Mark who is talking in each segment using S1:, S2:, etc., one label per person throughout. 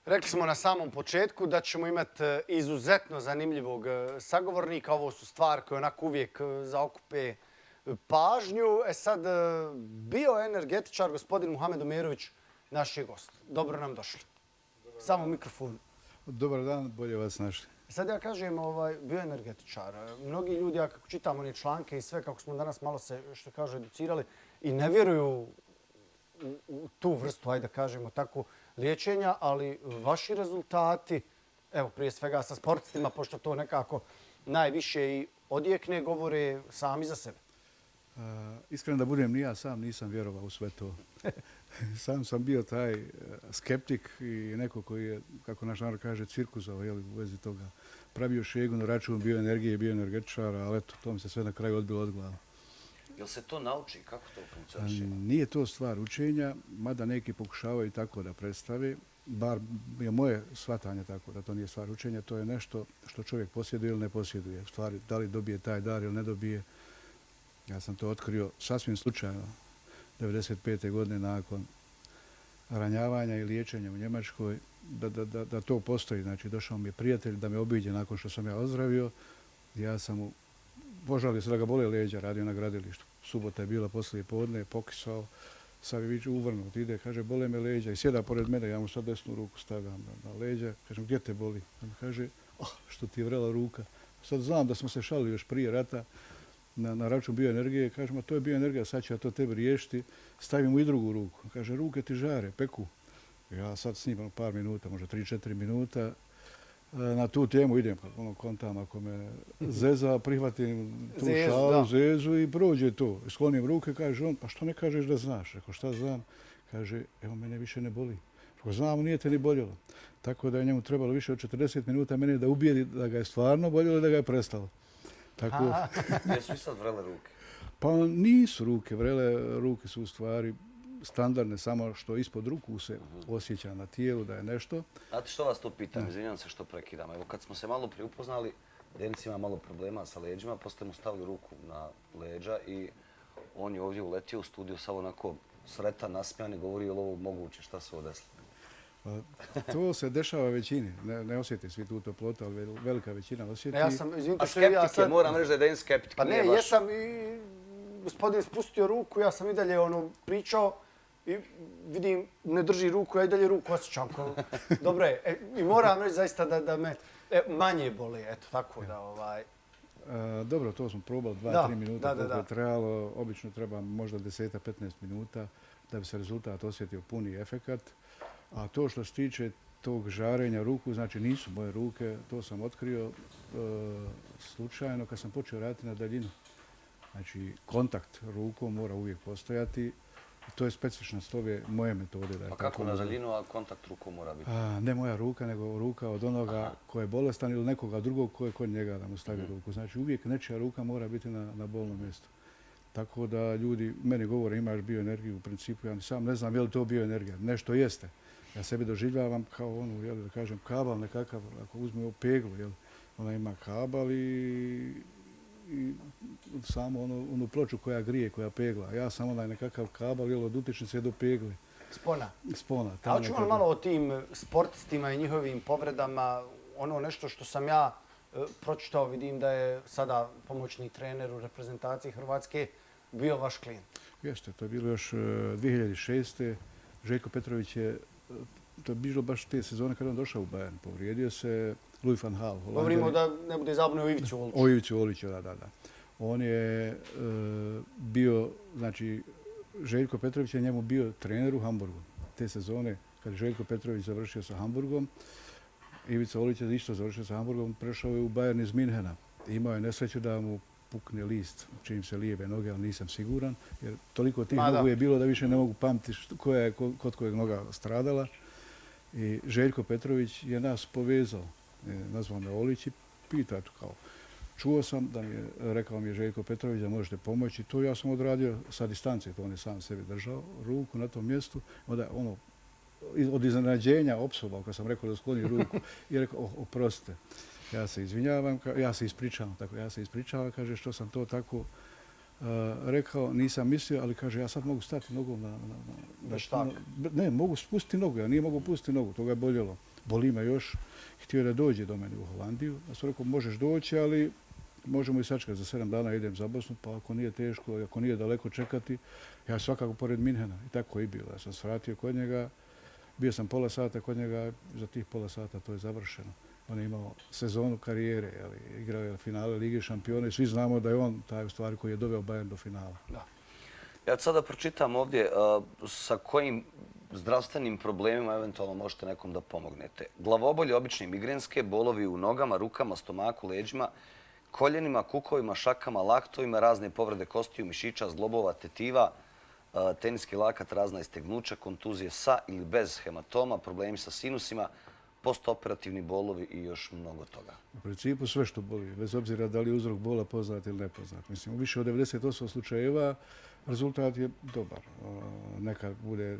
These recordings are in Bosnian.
S1: Rekli smo na samom početku da ćemo imati izuzetno zanimljivog sagovornika. Ovo su stvari koje onako uvijek zaokupe pažnju. Sad, bioenergetičar gospodin Muhamed Omerović, naš je gost. Dobro nam došli. Samo mikrofon.
S2: Dobar dan, bolje vas našli.
S1: Sad ja kažem bioenergetičar. Mnogi ljudi, ja kako čitam one članke i sve, kako smo danas malo se, što kažu, educirali i ne vjeruju u tu vrstu, ajde da kažemo tako, liječenja, ali vaši rezultati, evo prije svega sa sportistima, pošto to nekako najviše i odjekne, govore sami za sebe.
S2: Iskreno da budem, ni ja sam nisam vjerovao u sve to. Sam sam bio taj skeptik i neko koji je, kako naš narod kaže, cirkuzao u vezi toga. Pravio šegu na račun bioenergije i bioenergetičara, ali eto, to mi se sve na kraju odbilo od glava.
S3: Jel se to nauči? Kako to funkcioniše?
S2: Nije to stvar učenja, mada neki pokušavaju tako da predstave. Bar je moje shvatanje tako da to nije stvar učenja, to je nešto što čovjek posjeduje ili ne posjeduje. Stvari, da li dobije taj dar ili ne dobije. Ja sam to otkrio sasvim slučajno 1995. godine nakon ranjavanja i liječenja u Njemačkoj, da to postoji. Znači, došao mi je prijatelj da me obiđe nakon što sam ja ozdravio. Ja sam mu požalio se da ga bole leđa, radio na gradilištu. Subota je bila poslije podne, pokisao, sad je uvrnut, ide, kaže, bole me leđa i sjeda pored mene, ja mu sad desnu ruku stavljam na leđa, kažem, gdje te boli? On kaže, što ti je vrela ruka. Sad znam da smo se šalili još prije rata na račun bioenergije, kažem, a to je bioenergija, sad ću ja to tebi riješiti, stavim mu i drugu ruku. Kaže, ruke ti žare, peku. Ja sad snimam par minuta, možda 3-4 minuta, na tu temu idem, kontam ako me zeza, prihvatim tu šalu, zezu i prođe to. Sklonim ruke, kaže on, pa što ne kažeš da znaš? Rekao, šta znam? Kaže, evo mene više ne boli. Rekao, znam, nije te ni boljelo. Tako da je njemu trebalo više od 40 minuta mene da ubijedi da ga je stvarno boljelo i da ga je prestalo. Tako.
S3: Jesu i sad vrele ruke?
S2: Pa nisu ruke vrele, ruke su u stvari standardne, samo što ispod ruku se osjeća na tijelu da je nešto.
S3: Znate što vas to pitam, izvinjam se što prekidam. Evo kad smo se malo prije upoznali, Denis ima malo problema sa leđima, pa ste mu stavili ruku na leđa i on je ovdje uletio u studiju samo onako sretan, nasmijan i govori je li ovo moguće, šta se ovo desilo?
S2: To se dešava većini. Ne osjeti svi tu toplotu, ali velika većina osjeti.
S1: Ja sam, izvinite,
S3: a skeptik je, moram reći da je Denis skeptik.
S1: Pa ne, jesam i gospodin spustio ruku, ja sam i dalje pričao i vidim, ne drži ruku, ja i dalje ruku osjećam. Dobro je, i moram reći zaista da me manje boli, eto, tako da
S2: Dobro, to smo probali 2-3 minuta, koliko je trebalo. Obično treba možda 10-15 minuta da bi se rezultat osjetio puni efekat. A to što se tiče tog žarenja ruku, znači nisu moje ruke, to sam otkrio slučajno kad sam počeo raditi na daljinu. Znači, kontakt rukom mora uvijek postojati. To je specifičnost ove moje metode.
S3: Pa kako na daljinu, a kontakt rukom mora biti?
S2: Ne moja ruka, nego ruka od onoga ko je bolestan ili nekoga drugog ko je kod njega da mu stavi ruku. Znači, uvijek nečija ruka mora biti na bolnom mjestu. Tako da ljudi meni govore imaš bioenergiju u principu. Ja sam ne znam je li to bioenergija. Nešto jeste. Ja sebi doživljavam kao onu, da kažem, kabal nekakav, ako uzmemo peglu, ona ima kabal i samo onu ploču koja grije, koja pegla. Ja sam onaj nekakav kabal od utičnice do pegle.
S1: Spona.
S2: Spona.
S1: A hoćemo malo o tim sportistima i njihovim povredama. Ono nešto što sam ja pročitao, vidim da je sada pomoćni trener u reprezentaciji Hrvatske bio vaš klijent.
S2: Jeste, to je bilo još 2006. Željko Petrović je, to je bilo baš te sezone kada on došao u Bayern. Povrijedio se Louis van Gaal.
S1: Govorimo da ne bude zabune o Iviću Oliću.
S2: O Iviću Oliću, da. On je bio, znači, Željko Petrović je njemu bio trener u Hamburgu. Te sezone, kad je Željko Petrović završio sa Hamburgom, Ivica Olić je isto završio sa Hamburgom, prešao je u Bayern iz Minhena. Imao je nesreću da mu pukne list, čini se lijeve noge, ali nisam siguran, jer toliko tih nogu je bilo da više ne mogu pamtiti koja je kod kojeg noga stradala. I Željko Petrović je nas povezao, nazvao me Olić i pita kao, čuo sam da mi je, rekao mi je Željko Petrović da možete pomoći. To ja sam odradio sa distance, to on je sam sebi držao ruku na tom mjestu. Onda od iznenađenja opsovao kad sam rekao da skloni ruku i rekao, oprostite, ja se izvinjavam, ja se ispričavam, kaže što sam to tako rekao, nisam mislio, ali kaže ja sad mogu stati nogom na
S1: štak.
S2: Ne, mogu spustiti nogu, ja nije mogu pustiti nogu, to ga je boljelo. boli me još. Htio je da dođe do mene u Holandiju. Ja sam rekao, možeš doći, ali možemo i sačekati. Za 7 dana idem za Bosnu, pa ako nije teško, ako nije daleko čekati, ja svakako pored Minhena. I tako je bilo. Ja sam se vratio kod njega, bio sam pola sata kod njega, za tih pola sata to je završeno. On je imao sezonu karijere, igrao je finale Lige šampiona i svi znamo da je on taj u stvari koji je doveo Bayern do finala.
S3: Da. Ja sada pročitam ovdje sa kojim zdravstvenim problemima eventualno možete nekom da pomognete. Glavobolje, obične migrenske, bolovi u nogama, rukama, stomaku, leđima, koljenima, kukovima, šakama, laktovima, razne povrede kostiju, mišića, zglobova, tetiva, teniski lakat, razna istegnuća, kontuzije sa ili bez hematoma, problemi sa sinusima, postoperativni bolovi i još mnogo toga.
S2: U principu sve što boli, bez obzira da li je uzrok bola poznat ili nepoznat. Mislim, u više od 98 slučajeva rezultat je dobar. Nekad bude,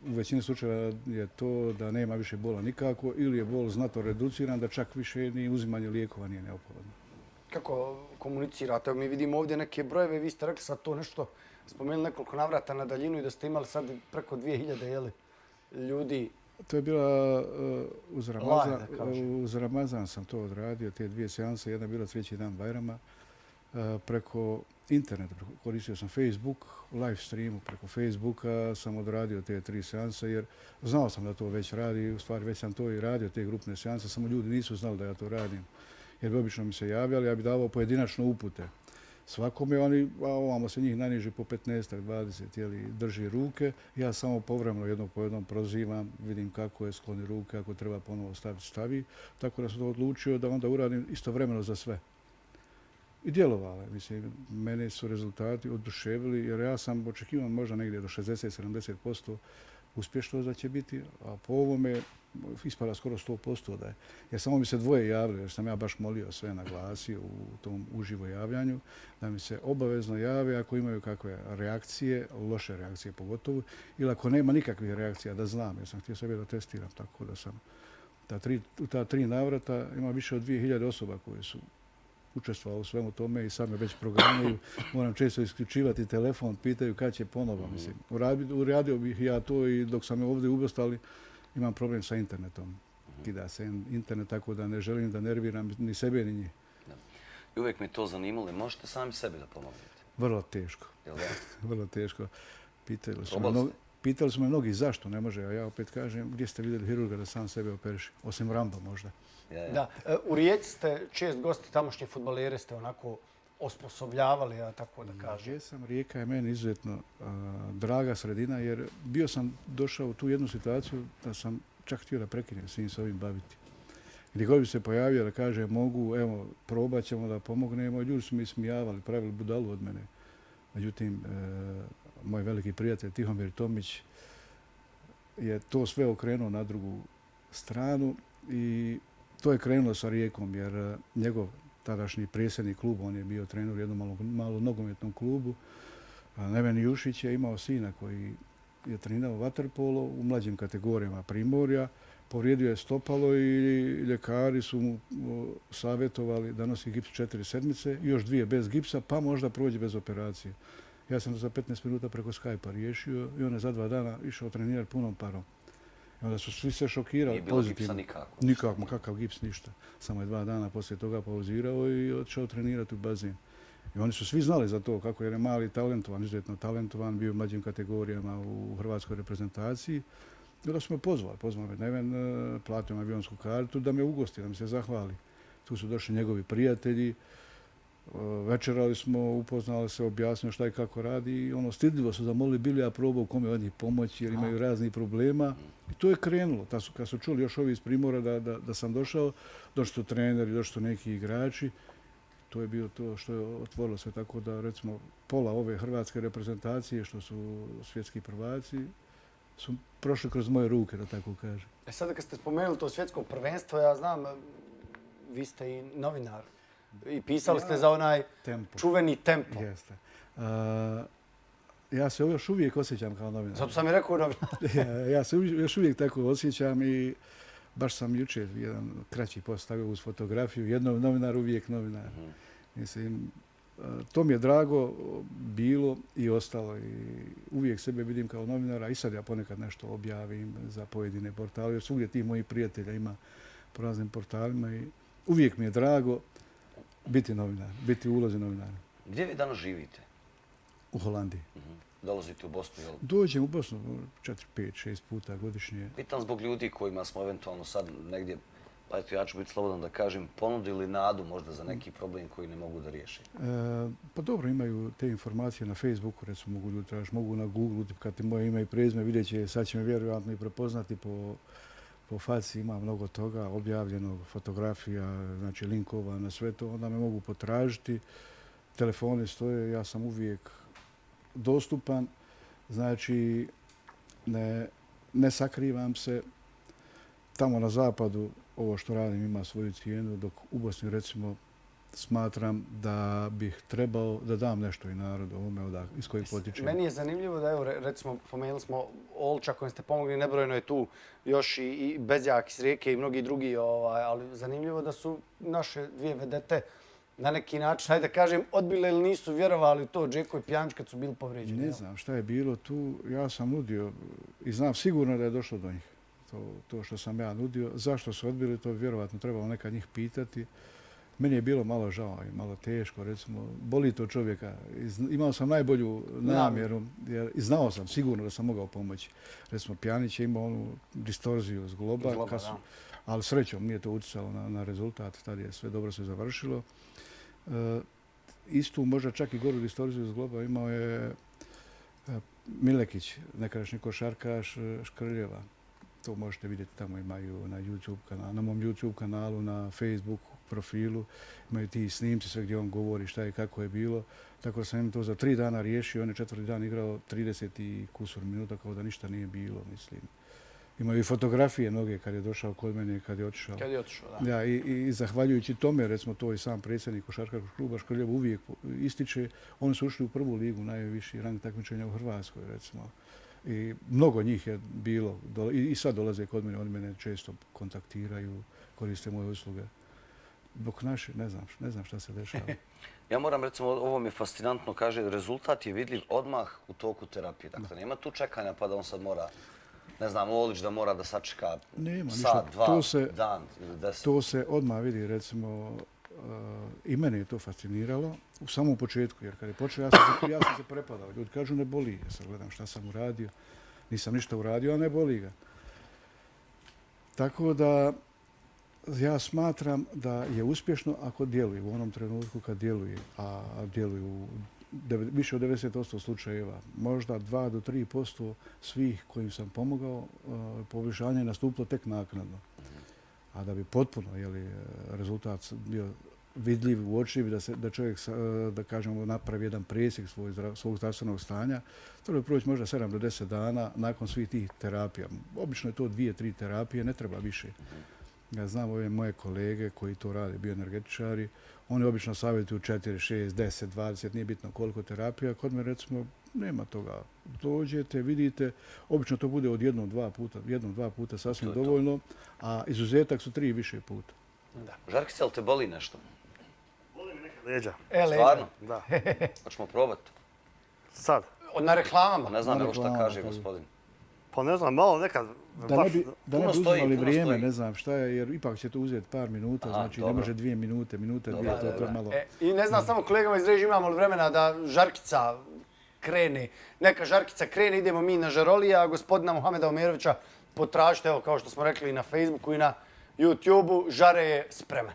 S2: u većini slučajeva je to da nema više bola nikako ili je bol znatno reduciran, da čak više ni uzimanje lijekova nije neophodno.
S1: Kako komunicirate? Mi vidimo ovdje neke brojeve, vi ste rekli sad to nešto, spomenuli nekoliko navrata na daljinu i da ste imali sad preko 2000 ljudi.
S2: To je bila uz Ramazan sam to odradio, te 2 seanse. Jedna je bila 3. dan Bajrama. Preko interneta, koristio sam Facebook, live streamu preko Facebooka sam odradio te 3 seanse jer znao sam da to već radi. U stvari već sam to i radio, te grupne seanse, samo ljudi nisu znali da ja to radim. Jer bi obično mi se javljali, ja bi davao pojedinačno upute. Svakome, ovamo se njih najniži po 15-20, drži ruke. Ja samo povremeno jednog po jednom prozivam, vidim kako je, skloni ruke, ako treba ponovo staviti, stavi. Tako da sam to odlučio da onda uradim istovremeno za sve. I djelovalo. Mislim, mene su rezultati oduševili jer ja sam očekivao možda negdje do 60-70% uspješnost da će biti, a po ovome ispada skoro 100% da je. Jer samo mi se 2 javili, jer sam ja baš molio sve naglasio u tom uživo javljanju, da mi se obavezno jave ako imaju kakve reakcije, loše reakcije pogotovo, ili ako nema nikakvih reakcija, da znam, jer sam htio sebe da testiram, tako da sam u ta 3 navrata ima više od 2000 osoba koje su učestvovali u svemu tome i sad me već programuju. Moram često isključivati telefon, pitaju kad će ponovo. Mislim, uradio bih ja to i dok sam ovdje ubostali, imam problem sa internetom. Kida se internet, tako da ne želim da nerviram ni sebe ni njih.
S3: I uvijek me to zanimalo. Možete sami sebi da pomognete?
S2: Vrlo teško.
S3: Jel da?
S2: Vrlo teško. Pitali su me mnogi zašto ne može, a ja opet kažem gdje ste vidjeli hirurga da sam sebe operiši, osim Ramba možda.
S1: Da, u Rijeci ste čest gosti, tamošnje fudbalere ste onako osposobljavali, ja tako da kažem.
S2: Jesam, Rijeka je meni izuzetno draga sredina jer bio sam došao u tu jednu situaciju da sam čak htio da prekinem svim se ovim baviti. Gdje god bi se pojavio da kaže mogu, evo, probat ćemo da pomognemo, ljudi su mi ismijavali, pravili budalu od mene. Međutim, moj veliki prijatelj Tihomir Tomić je to sve okrenuo na drugu stranu i to je krenulo sa Rijekom jer njegov tadašnji predsjednik kluba, on je bio trener u jednom malom nogometnom klubu. Neven Jušić je imao sina koji je trenirao vaterpolo u mlađim kategorijama Primorja. Povrijedio je stopalo i ljekari su mu savjetovali da nosi gips 4 sedmice, još 2 bez gipsa, pa možda prođe bez operacije. Ja sam to za 15 minuta preko Skype-a riješio i on je za 2 dana išao trenirati punom parom. I onda su svi se šokirali.
S3: Nije bilo gipsa nikako?
S2: Nikako, kakav gips, ništa. Samo je 2 dana poslije toga pauzirao i otišao trenirati u bazen. I oni su svi znali za to kako je mali talentovan, izuzetno talentovan, bio u mlađim kategorijama u hrvatskoj reprezentaciji. I onda su me pozvali me Neven, platio mi avionsku kartu da me ugosti, da mi se zahvali. Tu su došli njegovi prijatelji, večerali smo, upoznali se, objasnio šta i kako radi i stidljivo su zamolili bili ja probao kome od njih pomoći jer imaju raznih problema. I to je krenulo. Kad su čuli još ovi iz Primora da sam došao, došli su treneri, došli su neki igrači. To je bilo to što je otvorilo sve tako da recimo pola ove hrvatske reprezentacije što su svjetski prvaci su prošli kroz moje ruke, da tako kažem.
S1: Sada kad ste spomenuli to svjetsko prvenstvo, ja znam, vi ste i novinar. I pisali ste za onaj čuveni Tempo.
S2: Jeste. Ja se još uvijek osjećam kao novinar.
S1: Zato sam i rekao novinar.
S2: Ja se još uvijek tako osjećam i baš sam jučer jedan kraći post stavio uz fotografiju. Jednom novinar, uvijek novinar. Mislim, to mi je drago bilo i ostalo. I uvijek sebe vidim kao novinara i sad ja ponekad nešto objavim za pojedine portale. Jer svugdje tih mojih prijatelja ima po raznim portalima i uvijek mi je drago biti novinar, biti u ulozi novinara.
S3: Gdje vi danas živite?
S2: U Holandiji.
S3: Dolazite u Bosnu, jel?
S2: Dođem u Bosnu 4, 5, 6 puta godišnje.
S3: Pitam zbog ljudi kojima smo eventualno sad negdje, pa eto ja ću biti slobodan da kažem, ponudili nadu možda za neki problem koji ne mogu da riješe.
S2: Pa dobro, imaju te informacije na Facebooku, recimo mogu ljudi tražiti, mogu na Google utipkati moje ime i prezime, vidjet će, sad će me vjerojatno i prepoznati po faci, ima mnogo toga objavljeno, fotografija, znači linkova na sve to, onda me mogu potražiti. Telefoni stoje, ja sam uvijek dostupan, znači ne sakrivam se. Tamo na zapadu ovo što radim ima svoju cijenu, dok u Bosni recimo smatram da bih trebao da dam nešto i narodu ovome iz kojeg potičem.
S1: Meni je zanimljivo da, evo, recimo, pomenuli smo Olča kojem ste pomogli, nebrojno je tu još i Bezjak iz Rijeke i mnogi drugi, ali zanimljivo da su naše dvije vedete na neki način, hajde da kažem, odbile ili nisu vjerovali to Džeko i Pjanić kad su bili povrijeđeni.
S2: Ne znam šta je bilo tu, ja sam nudio i znam sigurno da je došlo do njih. To što sam ja nudio. Zašto su odbili, to bi vjerovatno trebalo nekad njih pitati. Meni je bilo malo žao i malo teško, recimo, boli to čovjeka. Imao sam najbolju namjeru i znao sam sigurno da sam mogao pomoći. Recimo, Pjanić je imao onu distorziju zgloba, ali srećom nije to utjecalo na rezultat, tada je sve dobro se završilo. Istu, možda čak i goru distorziju zgloba imao je Milekić, nekadašnji košarkaš Škrljeva. To možete vidjeti, tamo imaju na YouTube kanalu, na mom YouTube kanalu, na Facebook profilu. Imaju ti snimci sve gdje on govori šta je kako je bilo. Tako da sam im to za 3 dana riješio. On je 4. dan igrao 30 i kusur minuta kao da ništa nije bilo, mislim. Imaju i fotografije mnoge kad je došao kod mene i kad je otišao.
S1: Kad je otišao, da.
S2: Ja, i zahvaljujući tome, recimo to i sam predsjednik košarkaškog kluba Škrljev uvijek ističe, oni su ušli u prvu ligu, najviši rang takmičenja u Hrvatskoj, recimo. I mnogo njih je bilo i sad dolaze kod mene, oni mene često kontaktiraju, koriste moje usluge. Dok naši, ne znam šta se dešava.
S3: Ja moram, recimo, ovo mi je fascinantno, kaže, rezultat je vidljiv odmah u toku terapije. Dakle, nema tu čekanja pa da on sad mora, ne znam, Olić da mora da sačeka sat, 2, dan ili 10.
S2: To se odmah vidi, recimo, i mene je to fasciniralo u samom početku, jer kad je počeo ja sam se prepadao. Ljudi kažu ne boli, ja sad gledam šta sam uradio, nisam ništa uradio, a ne boli ga. Tako da ja smatram da je uspješno ako djeluje u onom trenutku kad djeluje, a djeluju više od 90% slučajeva, možda 2 do 3% svih kojim sam pomogao, poboljšanje je nastupilo tek naknadno. A da bi potpuno rezultat bio vidljiv, uočljiv, da čovjek, da kažemo, napravi jedan presjek svog zdravstvenog stanja, treba proći možda 7 do 10 dana nakon svih tih terapija. Obično je to 2-3 terapije, ne treba više. Ja znam ove moje kolege koji to rade, bioenergetičari, oni obično savjetuju 4, 6, 10, 20, nije bitno koliko terapija. Kod me, recimo, nema toga. Dođete, vidite, obično to bude od 1-2 puta sasvim dovoljno, a izuzetak su 3 i više puta.
S3: Žarkice, ali te boli nešto?
S4: Boli mi neka leđa.
S3: Stvarno?
S4: Da.
S3: Hoćemo probati?
S4: Sad?
S1: Na reklamama?
S3: Ne znam evo šta kaže gospodin.
S4: Pa ne znam, malo nekad...
S2: Da ne bi uzimali vrijeme, ne znam šta je, jer ipak će to uzeti par minuta, znači ne može 2 minute, dvije, to je malo...
S1: I ne znam samo kolegama iz režije imamo li vremena da Žarkica krene, neka Žarkica krene, idemo mi na Žarolija, gospodina Muhameda Omerovića potražite, evo kao što smo rekli i na Facebooku i na YouTubeu, Žare je spreman.